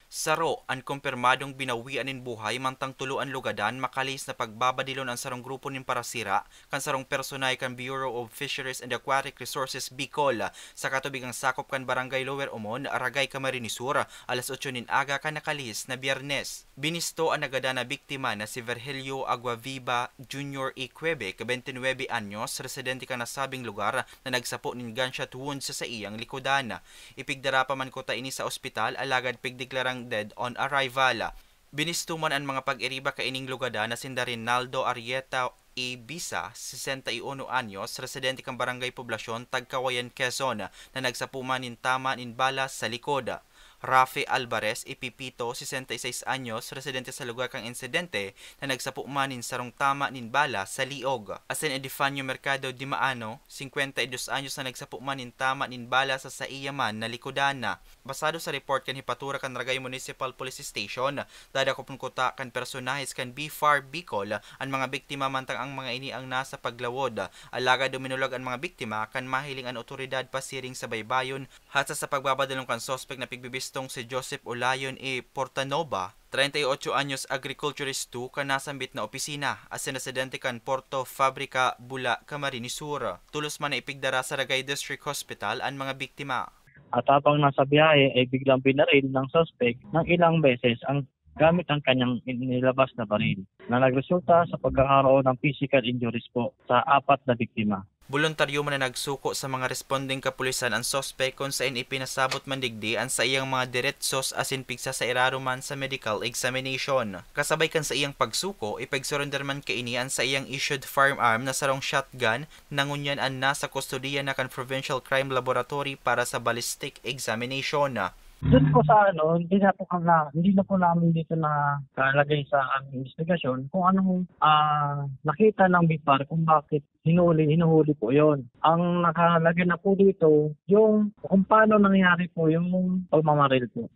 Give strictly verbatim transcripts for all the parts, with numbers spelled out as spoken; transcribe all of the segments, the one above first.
Saro an kumpirmadong binawian nin buhay, mantang tulo an lugadan. Makalihis na pagbabadilon an sarong grupo nin parasira kan sarong personahe kan Bureau of Fisheries and Aquatic Resources Bicol, sa katubigang sakop kan Barangay Lower Omon, Ragay, Camarines Sur, alas otso nin aga kan nakalihis na Biyernes. Binisto an nagadan na biktima na si Virgilio Aguaviva Junior Iquebec, twenty-nine anyos, residente kan nasabing lugar, na nagsapo nin gunshot wound sa saiyang likodan. Ipigdara pa man kuta ini sa ospital, alagad pigdeklarang dead on arrival. Binisto man an mga pag-iriba kaining lugadan na sinda Rinaldo Arrieta Ibiza, sesenta y uno anyos, residente kan Barangay Poblacion, Tagkawayan, Quezon, na nagsapo man nin tama nin bala sa likod. Rafi Alvarez y Pipito, sesenta y seis anyos, residente sa lugar kan insidente, na nagsapo man nin sarong tama nin bala sa liog. Asin Epifanio Mercado Dimaano, singkwenta y dos anyos, na nagsapo man nin tama nin bala sa saiya man na likodan. Basado sa report kan Hepatura kan Ragay Municipal Police Station, dadakopon kuta kan personahes kan BFAR Bicol an mga biktima, mantang ang mga ini ang nasa paglawod. Alagad duminulag an mga biktima kan mahiling an otoridad pasiring sa baybayon, hasta sa pagbabadalong kan suspek na pigbibistong si Joseph Olayon y Portanova, treinta y ocho anyos, agriculturist two, kan nasambit na opisina, asin residente kan Porto Fabrica, Bula, Camarines Sur. Tolos man na ipigdara sa Ragay District Hospital an mga biktima. At habang nasa biyahe ay biglang binaril ng suspect ng ilang beses ang gamit ang kanyang inilabas na baril na nagresulta sa pagkakaroon ng physical injuries po sa apat na biktima. Boluntaryo man na nagsuko sa mga responding kapulisan an suspek, kun saen ipinasabot man digdi an saiyang mga diretsos asin pigsasairarom man sa medical examination. Kasabay kan saiyang pagsuko, ipagsurrender man kaini an saiyang issued firearm na sarong shotgun na ngunyan an nasa kustodiya na kan Provincial Crime Laboratory para sa ballistic examination. Doon po sa ano, hindi na po na, hindi na po namin dito na kalagay sa aming investigasyon kung anong ah, nakita ng BFAR kung bakit hinuli, hinuhuli po yon. Ang nakalagay na po dito, yung kung paano nangyari po yung pagmamaril po.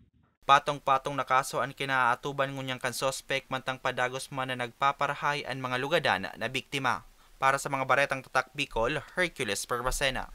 Patong-patong na kaso an kinaatuban ngunyan kan suspek, mantang padagos man na nagpaparahay an mga lugadan na biktima. Para sa mga baretang Tatak Bicol, Hercules Perbacena.